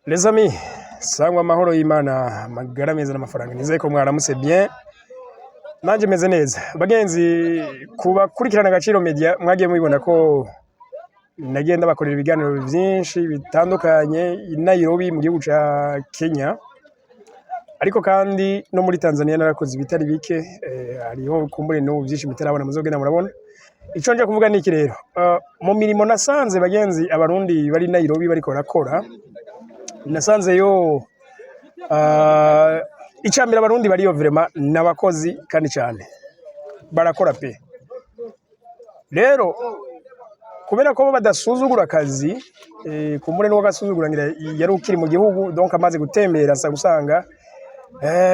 Les amis, sangwa amahoro y'Imana, amagara meza n'amafaranga. Nizeye ko mwaramutse bien. Nanje meze neza. Bagenzi, kubakurikirana Agaciro Media, mwagiye mubibona ko nagiye ndabakorera ibiganiro vyinshi bitandukanye i Nairobi mu gihugu ca Kenya. Ariko kandi no muri Tanzania narakoze ibitari bike, hariho kumbure n'ubu vyinshi mutarabona, muzogenda murabona. Ico nje kuvuga niki rero? Mu mirimo nasanze, bagenzi, Abarundi bari Nairobi bariko barakora, nasanzeyo icambere, Abarundi bariyo vraiment n'abakozi kandi cane barakora pe. Rero kubera ko bo badasuzugura akazi, kumbure n'uwo gasuzugura ngira yari ukiri mu gihugu, donc amaze gutembera asa gusanga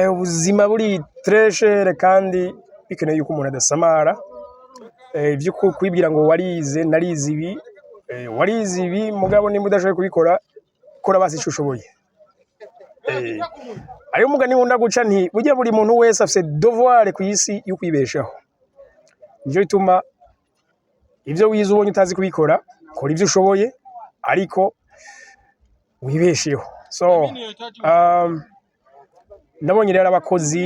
ubuzima buri très cher kandi bikeneye yuko umuntu adasamara. Ivyo kwibwira ngo warize, narize ibi, warize ibi, mugabo nimba udashoboye kubikora, kora basi ico ushoboye. Hariho umugani nkunda guca nti burya buri muntu wese afise devoir kw'isi yo kwibeshaho. Nico gituma ivyo wize ubonye utazi kubikora, kora ivyo ushoboye ariko wibesheho. So nabonye rero abakozi,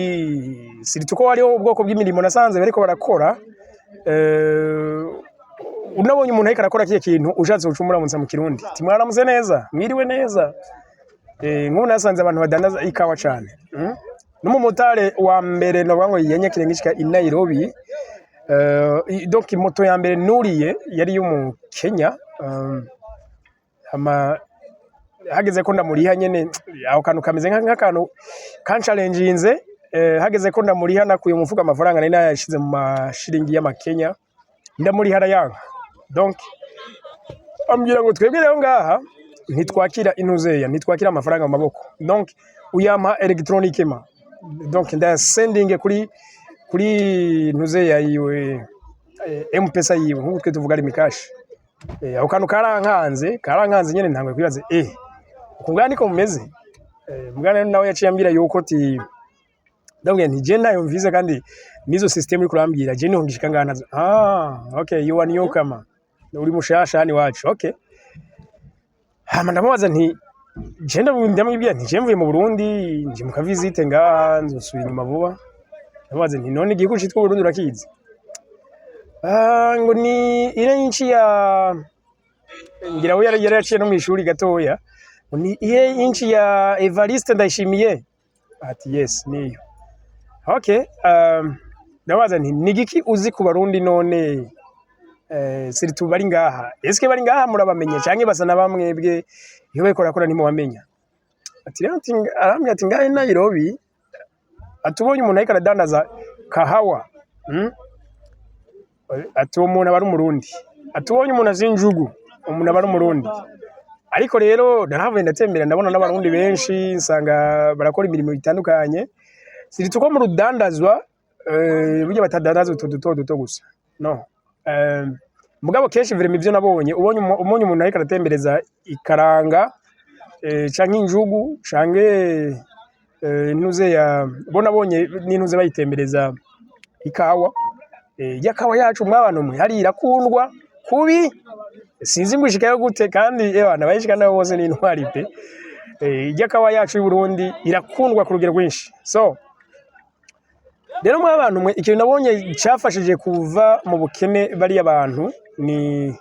surtout ko hariho ubwoko bw'imirimo nasanze bariko barakora, unabonye umuntu ariko arakora kiya kintu, ushatse uca umuramutsa mu Kirundi ati mwaramutse neza, mwiriwe neza. Nk'ubu nasanze abantu badandaza ikawa cane, N'umumotari wa mbere novuga ngo yanyakiriye ngishika i Nairobi, donc moto ya mbere nuriye yari iy'umu Kenya, hama hageze ko ndamuriha nyene, ako kantu kameze nk'akantu kancalenjinze, hageze ko ndamuriha nakuye mu mufuko amafaranga nari nayashize mu mashiringi y'amakenya, ndamuriha arayanka. Donc ambwira ngo twebwe rero ngaha ntitwakira intuzeya, ntitwakira amafaranga mu maboko, donc uyampa électroniquement, donc ndayasendinge kuri ntuzeya yiwe, M-Pesa yiwe, nk'uko twe tuvuga ari mikashi. Ako kantu karankanze nyene, ntangwe kwibaza uku ngaha niko mumeze. Mugana nawe yaciye ambwira yuko ti ndabwira nti je ntayo mvise kandi nizo system uriko urambwira je niho ngishika ngaha nazo. Ah, okay, you are newcomer, uri mushasha hano iwacu, okay. Hama ndamubaza nti je ndamwibwira nti je mvuye mu Burundi, nje mu kavisite ngaha, nzosubira inyuma vuba. Ndamubaza nti none igihugu citwa Burundi urakizi? Ah, ngo ni ile nchi ya ngira we yari yaciye no mw'ishuri gatoya, ngo ni ile nchi ya Evariste Ndayishimiye. Ati yes, niyo. Okay, ndabaza nti ni igiki uzi ku Barundi none, surtout bari ngaha? Eske bari ngaha murabamenya canke basa na bamwebwe, iyo bariko barakora ntimubamenya? Ati rero ati arambwira ati ngaha i Nairobi, ati ubonye umuntu ariko aradandaza kahawa, Ati uwo muntu aba ari Umurundi. Ati ubonye umuntu afise injugu, umuntu aba ari Umurundi. Ariko rero narahavuye ndatembera, ndabona n'Abarundi benshi, nsanga barakora imirimo itandukanye, surtout ko mu rudandazwa, burya batadandaza utu duto duto gusa no. Mugabo kenshi vraiment ivyo nabonye, ubonye umuntu ariko aratembereza ikaranga, canke injugu canke intuze ya bo, nabonye n'intuze bayitembereza ikawa, irya kawa yacu mwabantu mwe hariya irakundwa kubi, sinzi ngo ishikayo gute kandi ebana abayishika nabo bose ni intwari pe. Irya kawa yacu y'u Burundi irakundwa ku rugero rwinshi. So rero mwabantu mwe, ikintu nabonye cafashije kuva mu bukene bariya bantu ni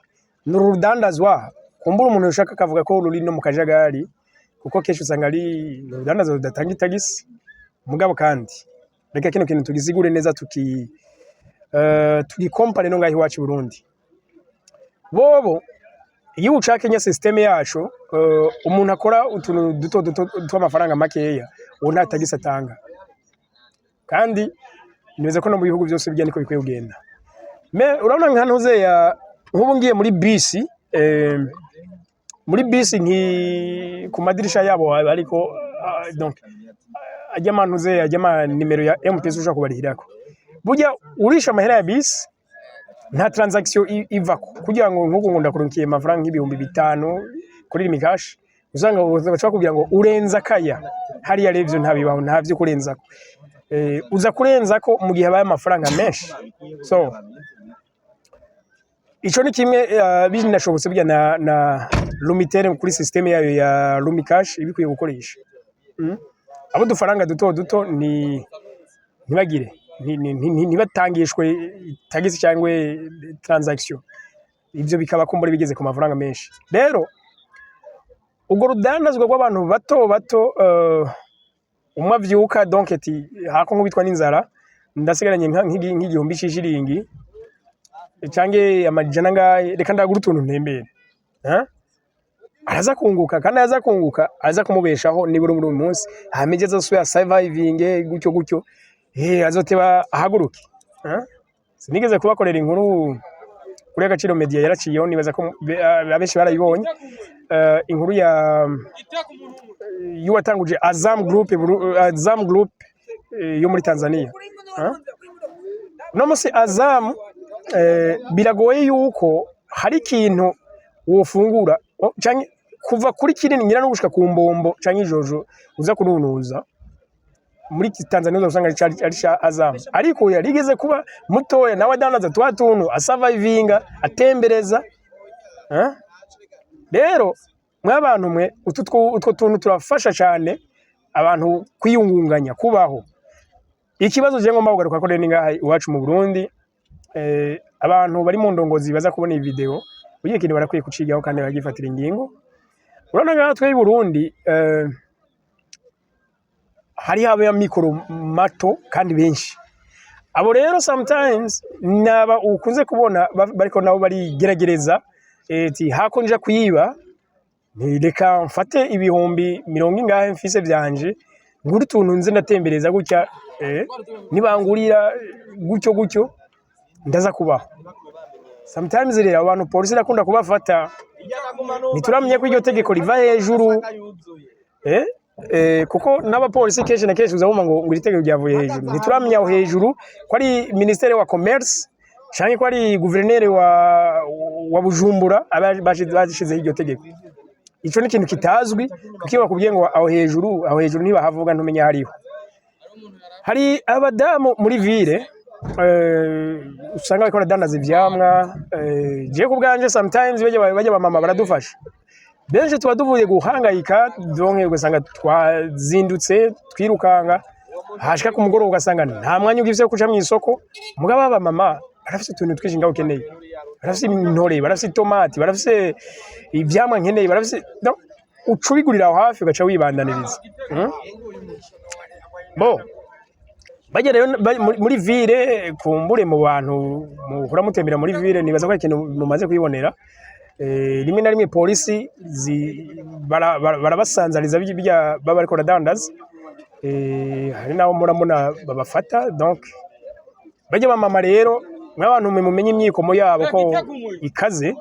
urudandazwa. Kumbura umuntu yoshaka akavuga ko ruri no mu kajagari, kuko kenshi usanga ari urudandazwa rudatanga itagisi. Mugabo kandi reka kino kintu tugisigure neza, tugikompare no ngaha iwacu i Burundi. Bobo igihugu ca Kenya, système yaco, umuntu akora utuntu duto duto tw'amafaranga makeya, uwo nta tagisi atanga, kandi nibaza ko no mu bihugu vyose bijya niko bikwiye kugenda. Mais urabona nka ntuzeya, nk'ubu ngiye muri bisi, muri bisi nki ku madirisha yabo ariko donc ajya amantuze ajya ama nimero ya M-Pesa ushobora kubarihirako. Burya urisha amahera ya bisi nta transaction ivako, kugira ngo nk'ubu ngo ndakurunkiye amafaranga nk'5,000 kuri Lumicash, usanga baca bakubwira ngo urenza kaya hariya. Rero ivyo ntabibaho, nta vyo kurenzako. Uza kurenzako mu gihe habaye amafaranga menshi. So Ico ni kimwe. Binashobotse burya na Lumitel kuri système yayo ya Lumicash ibikwiye gukoresha. Abo dufaranga duto duto ni ntibagire ntibatangishwe tagisi cyangwa transaction, ivyo bikaba kumbura bigeze ku mafaranga menshi. Rero urwo rudandazwa rw'abantu bato bato, umwe avyuka, donc ati hako nkubitwa n'inzara, ndasigaranye nk'igihumbi c'ishiringi canke amajana angahe, reka ndagura utuntu ntembere. Eh? Araza kunguka, kandi araza kunguka, aza kumubeshaho nibura muri uyu munsi, hama ejo azosubira surviving gutyo gutyo, azoteba ahaguruke. Eh? Sinigeze kubakorera inkuru kuri Agaciro Media, yaraciyeho, nibaza ko abenshi barayibonye. Inkuru ya y'uwatanguje Azam Group, Azam Group yo muri Tanzania. Eh? Uno musi Azam, biragoye yuko hari ikintu wofungura canke kuva kuri kinini ngira no gushika ku mbombo canke ijojo uza kununuza muri Tanzania, uzasanga ari ca Azam. Ariko yarigeze kuba mutoya, nawe adandaza twa tuntu, asurvivinga, atembereza. Eh? Rero mwabantu mwe, utwo tuntu turafasha cyane abantu kwiyungunganya, kubaho. Ikibazo je ngomba kugaruka ko rero ni ngaha iwacu mu Burundi. Abantu bari mu ndongozi baza kubona iyi video, burya ikintu barakwiye kucigaho kandi bakagifatira ingingo. Urabona ngaha twe i Burundi, hariho ab'amikoro mato kandi benshi. Abo rero sometimes naba ukunze kubona bariko nabo barigerageza, ati hako nja kwiba, nti reka mfate ibihumbi mirongo ingahe mfise vyanje, ngure utuntu nze ndatembereza gutya, nibangurira gutyo gutyo ndaza kubaho. Sometimes rero abantu polisi irakunda kubafata. Ntituramenya ko iryo tegeko riva hejuru, kuko n'abapolisi kenshi na kenshi uzabumva ngo iri tegeko ryavuye hejuru. Ntituramenya aho hejuru ko ari ministère wa commerce canke ko ari guverineri wa Bujumbura aba bashizeho iryo tegeko. Ico ni ikintu kitazwi, kuko iyo bakubwiye ngo aho hejuru, aho hejuru ntibahavuga, ntumenya hariho. Hari abadamu muri ville, usanga bariko baradandaza ivyamwa. Jewe ku bwanje sometimes barya bamama baradufasha. Benshi tuba tuvuye guhangayika, donc ugasanga twazindutse twirukanga, hashika ku mugoroba ugasanga nta mwanya ugifise wo kuja mw'isoko. Mugabo aba mama barafise utuntu twinshi ngaho ukeneye, barafise intore, barafise itomati, barafise ivyamwa nkeneye, barafise. Donc uca ubigurira aho hafi, ugaca wibandaniriza. Bo bajya rero muri ville, kumbure mu bantu muhora mutembera muri ville, nibaza ko ari ikintu mumaze kwibonera. Rimwe na rimwe polisi barabasanzariza birya baba bariko baradandaza. Hari naho muramuna babafata. Donc bajya bamama rero, mw'abantu mwe mumenye imyikomo yabo ko ikaze.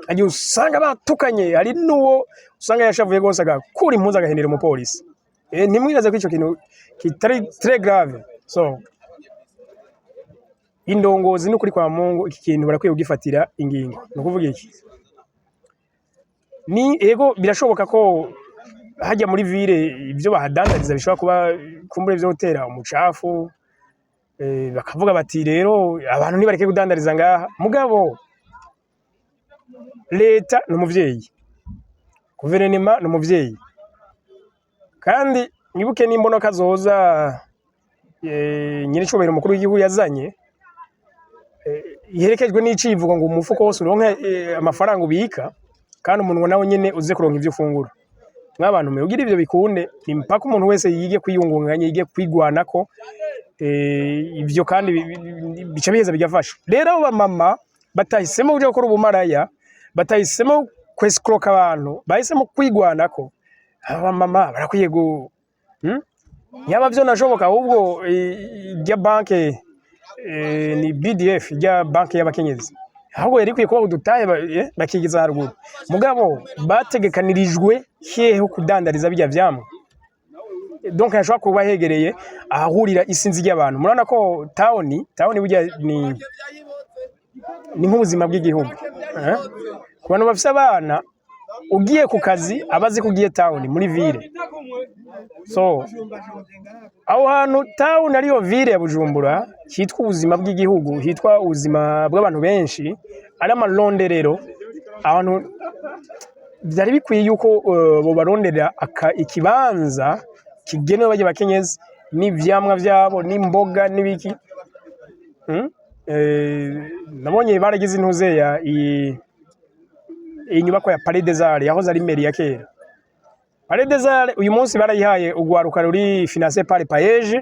Hagiye usanga batukanye, hari n'uwo usanga yashavuye rwose agakura impuzu agahenera umupolisi. Ntimwibaze ko ico kintu kitari très grave. So indongozi, n'ukuri kwa Mungu, iki kintu barakwiye kugifatira ingingo. Ni ukuvuga iki? Ni ego, birashoboka ko hajya muri ville ibyo bahadandariza bishobora kuba kumbura ivyo gutera umucafu, bakavuga bati rero abantu ntibareke kudandariza ngaha. Mugabo leta ni umuvyeyi, guverinema ni umuvyeyi, kandi mwibuke n'imbonoka zoza, nyiricubahiro umukuru w'igihugu yazanye, iherekejwe n'icivugo ngo umufuko wose uronke amafaranga ubika, kandi umunwa nawe nyene uze kuronka ivyo ufungura. Mwabantu mwe, kugira ivyo bikunde, ni mpaka umuntu wese yige kwiyungunganya, yige kwigwanako. Ivyo kandi bica biheza bigafasha. Rero abo bamama batahisemo kuja gukora ubumaraya, batahisemo kwescroka abantu, bahisemo kwigwanako, aba bamama barakwiye gu Yaba vyo nashoboka, ahubwo irya banke, ni BDF, irya banke y'abakenyezi, ahubwo yari ikwiye kuba udutahe bakigiza haruguru. Mugabo bategekanirijwe hehe ho kudandariza birya vyamwa? Donc hashobora kuba hegereye ahahurira isinzi ry'abantu. Murabona ko town burya ni nk'ubuzima bw'igihugu, eh? Ku bantu bafise abana, ugiye ku kazi aba azi ko ugiye town muri ville. So aho hantu town, ariyo ville ya Bujumbura, hitwa ubuzima bw'igihugu, hitwa ubuzima bw'abantu benshi, ari amaronderero. Ahantu vyari bikwiye yuko bobarondera ikibanza kigenewe barya bakenyezi n'ivyamwa vyabo n'imboga n'ibiki. Nabonye baragize intuzeya iyi inyubako ya Palais des Arts, yahoze ari mairie ya kera. Palais des Arts uyu munsi barayihaye urwaruka ruri financé par PAEEJ,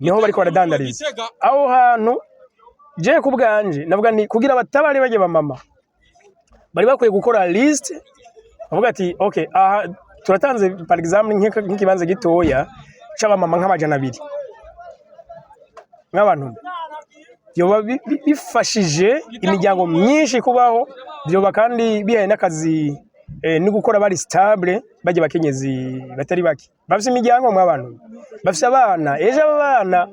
niho bariko baradandariza. Aho hantu je ku bwanje navuga nti kugira batabare barya bamama, bari bakwiye gukora liste, bavuga ati: "Okay, aha turatanze par exemple nk'ikibanza gitoya c'abamama nk'200." Nk'abantu byoba bifashije imiryango myinshi kubaho, byoba kandi bihaye n'akazi no gukora bari stable. Barya bakenyezi batari bake bafise imiryango, mw'abantu bafise abana, ejo abo bana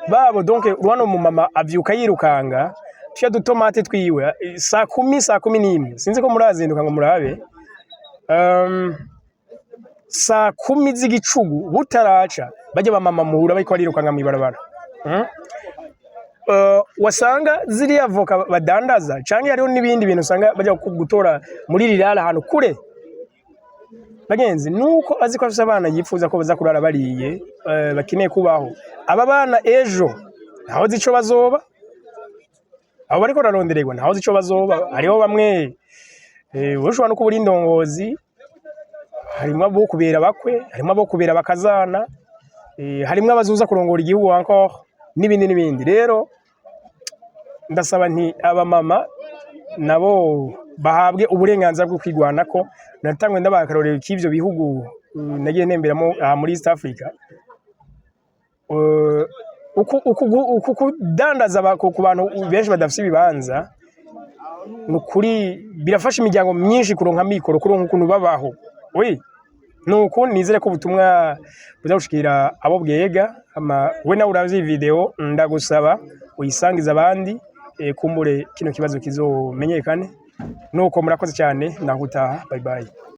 babo. Donc urabona umumama avyuka yirukanga tuya dutomate twiwe saa 10, saa 11, sinzi ko murazinduka ngo murabe saa 10 z'igicugu butaraca, barya bamama muhura bariko barirukanga mw'ibarabara. Wasanga ziriya avoka badandaza, canke hariho n'ibindi bintu usanga baja gutora muri rirara ahantu kure. Bagenzi, nuko azi ko afise abana yifuza ko baza kurara bariye, bakeneye kubaho. Aba bana ejo ntaho zi ico bazoba, abo bariko bararondererwa ntaho zi ico bazoba. Hariho bamwe ushobora no kuba uri indongozi, harimwo abo kubera bakwe, harimwo abo kubera bakazana, harimwo abazoza kurongora igihugu encore, n'ibindi n'ibindi. Rero ndasaba nti abamama nabo bahabwe uburenganzira bwo kwigwanako. Natangwe ndabaha akarorero k'ivyo bihugu nagiye ntemberamo aha muri East Africa. Uku kudandaza ku bantu benshi badafise ibibanza, ni ukuri birafasha imiryango myinshi kuronka amikoro, kuronka ukuntu babaho. Oui, nuko nizere ko ubutumwa buza gushikira abo bwega. Hama we nawe uravye iyi video, ndagusaba uyisangize abandi, kumbure kino kibazo kizomenyekane. Nuko murakoze cyane, ndahutaha. Bye bye.